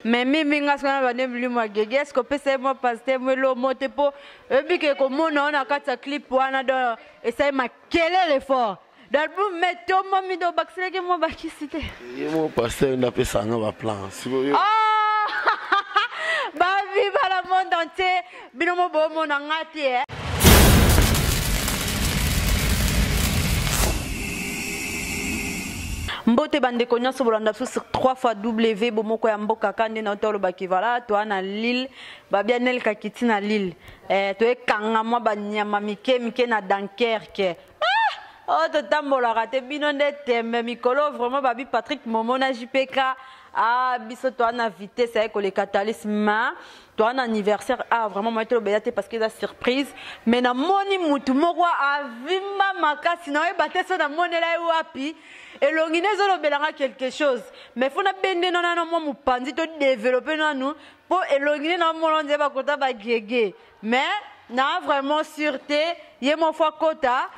Mais mimi nga soki na bande milimo ya gege, est ce que opesa ye mwa pasteur mwa eloko moko te mpo oyebi ke komona yo na kati ya clip wana donc esali makelele fort. D'album mais tomomi do bakiselaki mwa bakisi te. Ye mo pasteur nde apesaka nga ba plan. Sikoyo Ah! Ba viva le monde entier bino mo bomona nga te eh. Mbote bandeko nyonso bolanda biso sur 3 fois W bomoko ya mboka ka nde na otolobaki voilà toa na Lille babia Nelka kiti na Lille eh, toyekanga mwa banyama mike mike na Dunkerque. Ah! Oh, totambolaka te bino nde tembe mikolo vraiment babi Patrick Momo na JPK ah biso toa na vitesse aye koleka talisman toa na anniversaire ah vraiment moi tolobela te parce que eza surprise mais namoni mutu moko avimba makasi naoyeba te so namonela ye wapi elongi nde ezolobela nga quelque chose mais fo nabende no nano mwa mopanzi to développer nanu mpo elongi nde naomona nzela bakota bagege mais na vraiment sûr te ye moko fo akota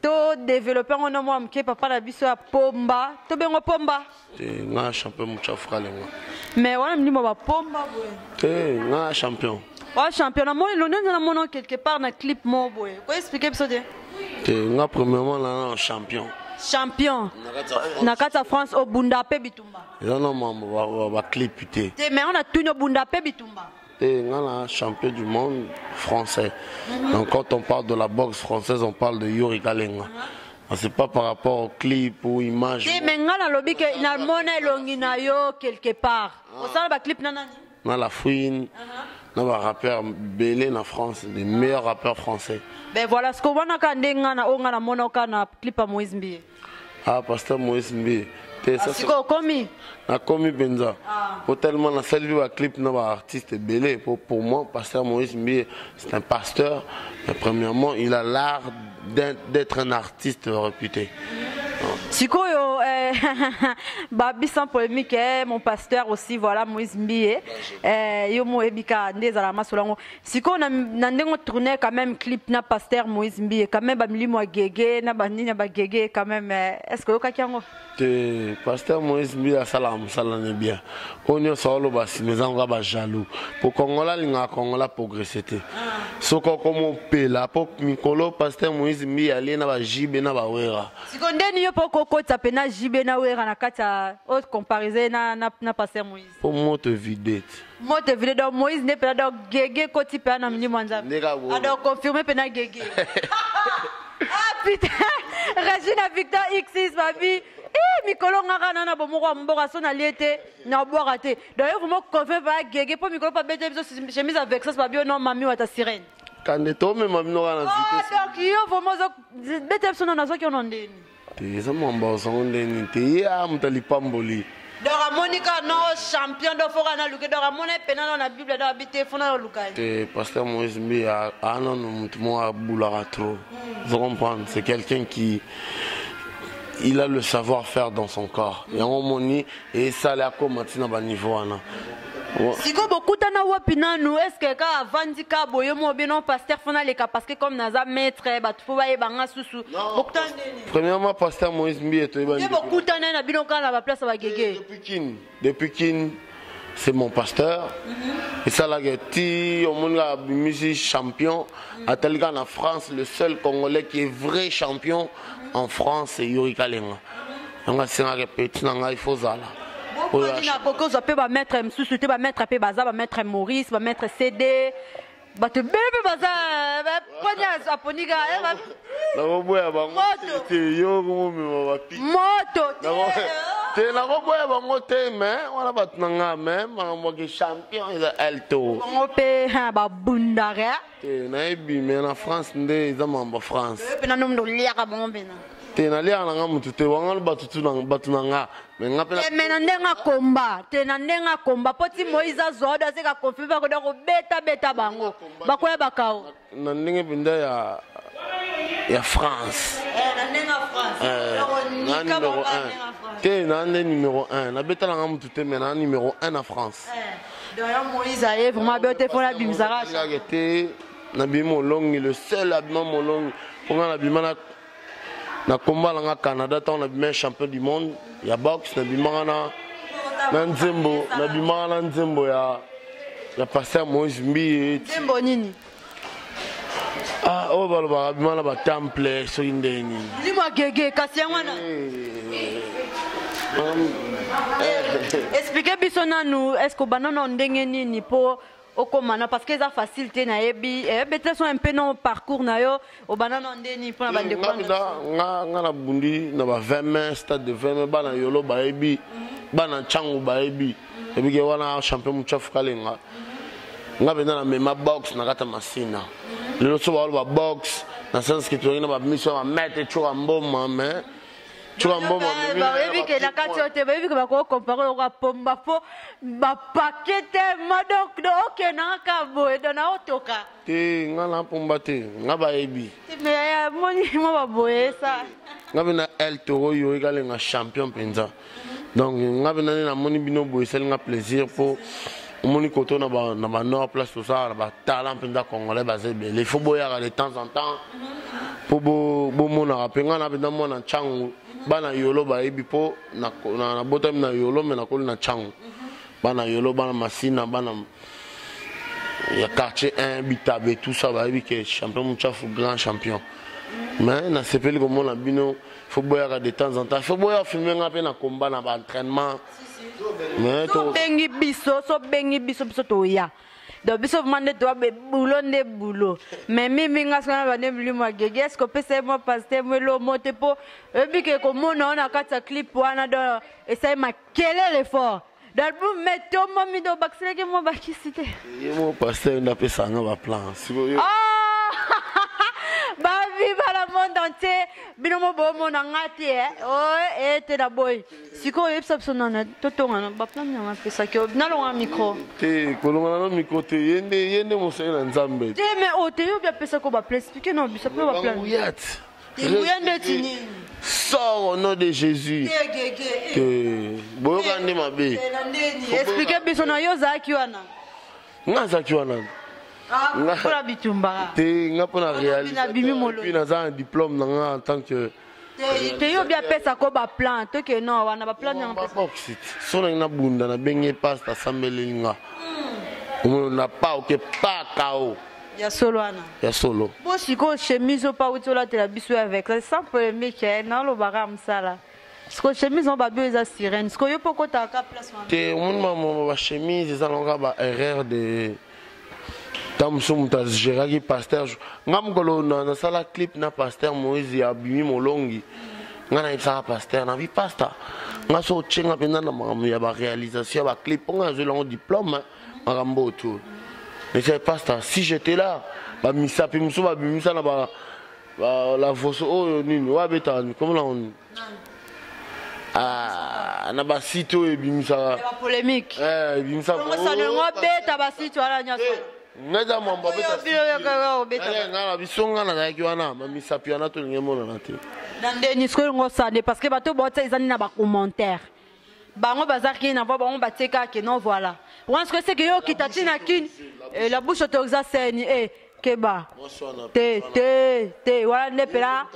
to développer yango no mwa moke papa na biso ya pomba tobengo pomba te nga champion muchafu kalenga mais wana milimo bapomba boye te nga champion oa champion namoni elongi nde namona quelque part na clip moko boye koexplike biso te te nga premièrement na champion champion na kati ya France obunda mpe bitumba eza na mambo baclip te te mais wana tuni obunda mpe bitumba te nga na champion du monde français. Donc quand on parle de la boxe française, on parle de Yuri Kalenga. C'est pas par rapport au clip ou image. Te mais nga nalobi ke namona elongi na yo quelque part osala baclip na nani Na la fouine, na ba rappeur belé na France, les meilleurs rappeurs français. Ben voilà ce que wana ka nde nga na oyo nga namona oka na clip ya Moïse Mbiye. Ah, pasteur Moïse Mbiye. Te ça sikoyo okomi nakomi mpenza po tellement nasali mpe baclip na baartiste ebele po pour moi pasteur Moïse Mbiye c'est un pasteur, mais premièrement il a l'art d'être un artiste réputé. Sikoyo eh, babi sans polémique eh, mon pasteur aussi voilà Moïse Mbiye eh, yo mo ebika nde ezala masolo yango sikoyo na, na ndenge otourne quand même clip na pasteur Moïse Mbiye quand même bamilimo ya gege na banini ya bagege quand même eh, est ce que oyokaki yango te pasteur Moïse Mbiye asalaka mosala ne bien oyo nyonso aoloba nsima eza ngo bajaloux po kongola alingaka kongola progresse te soki okoma opela po mikolo pasteur Moïse Mbiye alie na bajibe na bawera sikoyo ndeni yo mpo okokotisa mpena jibe na wera na kati ya ocomparise na, na, na pasteur Moïse po moto evide te moto evide donc Moïse nde mpena donc gege ekoti mpena na milimo ya nzambe donc confirme mpena gege. Ah putain, Regina Victor X6 babi eh mikolo ngaka na na bomoko ya mboka so nalie te na obwaka te donc yo vraiment confirme pa gege mpo mikolo pa bete biso chemise ya vexas babi non mami wata sirène kande tomema bino kaka na vitesse donc yo vraiment ozo bete biso nano azwaki ono ndeni te eza mwamba ozango ndeni te ye a moto alipamboli donc amoni kaka no champion donc foka naluke donc amoni pena nano na bible donc abi te fona noluka ye te pasteur Moïse Mbiye a nano moto moko abulaka trop. Vous comprendre, c'est quelqu'un qui il a le savoir-faire dans son corps yango omoni esali akoma ntina baniveau wana. Sikoyo bokutana wapi nanu? Est ce que kaka avandi ka boye mo bino pasteur fona aleka parce que comme naza maître bato fo bayeba nga susu bokutana ndeni? Premièrement pasteur Moïse Mbiye toyeba nde bokutana na bino kaka na baplace ya bagege. Depuis Kin, depuis Kin c'est mon pasteur. Esalaka ti omoni kaka abimisi champion atali kaka na France, le seul congolais qui est vrai champion en France c'est Yuri Kalenga. Yango asengaka petit na ngai faut zala. Nakoki ozwa mpe bamaître mosusu te, bamaître mpe baza bamaître Maurice, bamaître CD, bato ebele mpe baza poni aponi kaka nakoboya bango te yo komomema bapi moto te nakoboya bango te mais wana bato na nga mais makambo yake champion eza alto bango mpe babundaka te nayebi mais na France nde eza makambo ya France mpe nano moto oliaka bango mpena te naliaka na nga motu te wangana bato na nga mais nga mpe te me na ndenge akomba te na ndenge akomba mpo ti Moïse azwa odo azeka confirme bakoda kobetabeta bango bakoya bakao na ndenge mpenza ya France na ndenge ya France na numéro 1 te na nde numéro 1 nabetala nga motu te mais na numéro 1 na France. Donc Moïse aye vraiment be te fona bimisaka te nabimi molongi le seul abima molongi mpo nga nabima na komba na nga Canada ntango nabima champion du monde ya boxe nabimaka na Na nzembo nabimaka na nzembo ya ya pasteur Moïse Mbiye. Nzembo nini? Ah, oyo balobaka bima na batemple soki ndenge nini. Molimo ya gege kasi yango wana. Explique biso nanu, est-ce que obanda nano ndenge nini mpo okoma na, parce que eza facile te, nayebi. Betela so un peu no parcours na yo, obanda nano ndenge nini mpona bandeko Nga wana? mpenza, nga nabundi na ba 20 mai, stade de 20 mai. Bana Yolo bayebi, bana Ntango bayebi ebike wana champion Muchafu Kalenga. Nga mpenza namema boxe na kati ya Masina. Lelo so baoloba boxe na sens ke tozalaki na bamiso ya bamaître Tyoka Mboma, mais Tyoka Mboma amemi na Bayebi ke na kati oyo te, bayebi ke bakokompare lokola pomba mpo bapake te ma, donc okendanga kaka boye, donc naotoka. Te, nga na pomba te, nga bayebi. Mais moni mwa baboye esa. Nga mpe na El Toro oyo ekalenga champion mpenza. Donc nga mpe nani namoni bino boye, esali nga plaisir mpo omoni koto na banord place tosala na batalent mpenza congolais baza ebele. Il faut boyaka de temps en temps mpo bomonaka mpe. Nga na mpenza mwana Ntango, bana Yolo bayebi mpo nabotami na Yolo, me nakoli na Ntango. Bana Yolo, bana Masina, bana ya quartier 1 Bitabe, tout ça, bayebi ke champion Muchafu, grand champion. Mais nasepeli komona bino. Faut boyaka de temps en temps, faut boya filme nga mpe na combat, na baentraînement, mais Sobengi biso, sobengi biso, biso toya. Donc biso vraiment nde toya bulo nde bulo. Mais mimi nga soki na bande milimo ya gege, est ce que opesa ye mwa pasteur mo elomo te? Mpo oyebi ke komona o na kati ya clip wana, donc esali makelele fort dalbum, mais tomomi do bakiselaki mwa bakisi te. Ye mo pasteur nde apesaka nga baplan sikoyo. Ah! Baviva le monde entier, bino mo bomona nga te, eh? Ete na boyi sikoyo oyebisa biso nana totongana baplan yango apesaki yo. Nalonga micro. Te, kolonga nano micro te. Ye nde mosali na Nzambe. Te, mais o te, yo bi apesaki yo baplan, explique na biso mpe baplan. Banguyat. Nguya ndeti nini? Sors au nom de Jésus. Te, gege. Te, boyoka nde mabe. Na ndeni? Explique biso na yo, ozalaki wana? Nga azalaki wana. Mpona bitumba? Te, nga mpona nabimi molongi. Réalisateur, naza na diplôme na nga en tant que Te, yo bi apesako baplan, toke no wana baplan yango apesa. Baboxe so nangi nabunda, nabengi pasteur, asambeleli nga, omona na pa oke pa kao. Ya solo wana? Ya solo. Bo sikoyo chemise oyo pa uti olatela biso avec ça, sans polémique, nalobaka mosala. Sikoyo chemise yango babi oyo eza sirène, sikoyo yo mpo okotaka place wana? Te, omoni mama, bachemise eza nango kaka baerreur de ntango mosusu moto agéraki pasteur. Nga mokolo nasala clip na pasteur Moïse, abimi molongi, nga nayebisaka pasteur, nabi: "Pasteur, nga so otyenga mpenza na makambo ya baréalisation ya baclip, mpo nga nazweli yango diplôme, makambo oyo to mais pasteur, si j'étais là, bamisapi mosusu babimisa na la voso oyo nini oyo abetaka komo nango nini na basite oyo ebimisaka bapolémique." Ebimisaka. Obeta basite wana nyonso. Nga eza mambo. Oyo obeta. Nga na biso, nga nazalaki wana, bamisapi wana tolingi emonana te. Na ndeni sikoyo ngo osande? Parce que bato baotia eza nini na bacommentaire, bango bazalaki na vo, bango batie kaka ke non, voilà, wana sikoyo seke yo okita ntina kini. La bouche autorisée seni keba te te te, wana nde mpela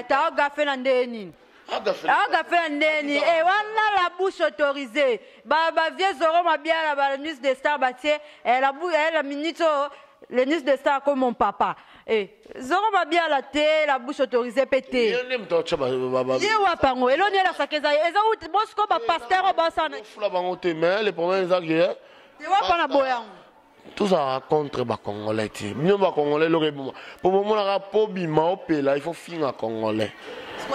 taogafe na nde nini, aogafe na ndeni wana la bouche autorisée. Bavie Zoro Mabiala, banews de star batie la minute oyo le news de star comme mon papa Zoro Mabiala te, la bouche autorisée mpe te. Ye nde moto atya. Ye wapango eloni elasaka eza eza bosiko bapasteur oyo baosala. Fula bango te, mais le problème eza ke Te, wapa na boyango. Tozalaka contre bacongolais te. Bino bacongolais, eloko eboma mpo bomonaka mpo bima opela, il faut finga congolais.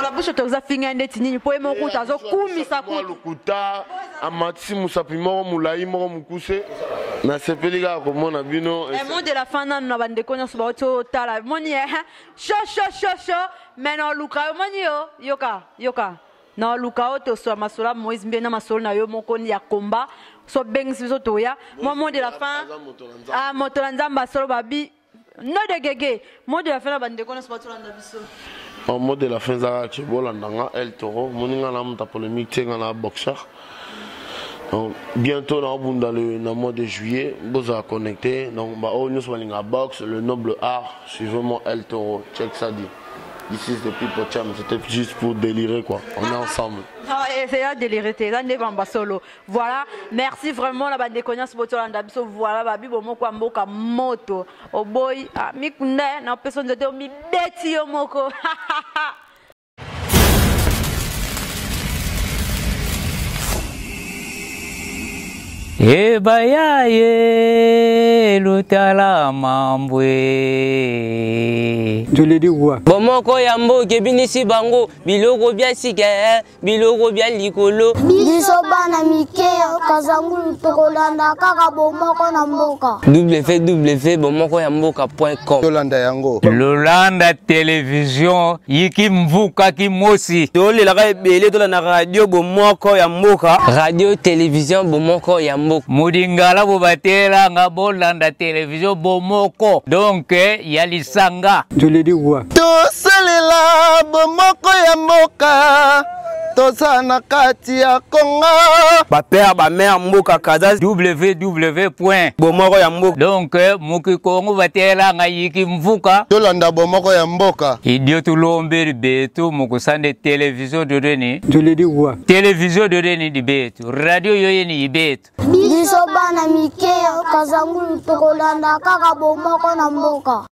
La bouche autorisée finga ndeti nini? Mpo ye moko kuta azokumisa Mwa kutu. Lokuta, amatisi mosapi moko molai, moko mokuse. Nasepeli kaka komona bino. Mot de la fin nanu na bandeko nyonso bauti otala. Moni sho sho sho sho, mais na oluka yo, moni yo, yoka yoka, na oluka oyo tosola masolo ya Moïse Mbiye na masolo na yo moko ya komba. So bengisi biso, toya. Mwa mot de la fin. Aza moto na Nzambe. Ah, moto na Nzambe, asolo babi no de gege. Mot de la fin na bandeko nyonso batolanda biso. Bon, mot de la fin ezalaka ke bolanda nga El Toro. Omoni nga na moto ya polémique te, nga na boxeur. Donc bientôt naobunda le na mois de juillet, bozala connecté. Donc baoyo nyonso balingaka boxe, le noble art, suivez-moi, El Toro, check ça dit. This is the people champ, c'était juste pour délirer quoi. On est ensemble. Non, c'est un délire, c'est un débat solo. Voilà, merci vraiment la bande nyonso botolanda biso voilà babi bomoko ya mboka moto. Oboy, ah, mikunda na peso nzete mibeti yo moko. Ebaya ye lutala mambwe. Bomoko ya mboka ebinisi bango biloko bya sika eh, biloko bya likolo. Biso bana mike ya Kazangulu tokolanda kaka bomoko na mboka. www bomoko ya mboka.com. Tolanda yango. Lolanda television yiki mvuka kimosi. Tolelaka ebele tolanda radio bomoko ya mboka. Radio television bomoko ya mboka. Mudingala bobatelanga bolanda television bomoko. Donc ya lisanga. Tosalela bomoko ya mboka. Toza na kati ya Kongo. Ba père ba mère mboka kaza www point bomoko ya mboka. Donc muki Kongo batelanga yiki mvuka. Tolanda bomoko ya mboka. Idio tulomberi betu mukusande television dodeni. Television dodeni di betu. Radio yoyeni ibetu. Biso bana mike ya Kazangulu tokolanda kaka bomoko na mboka.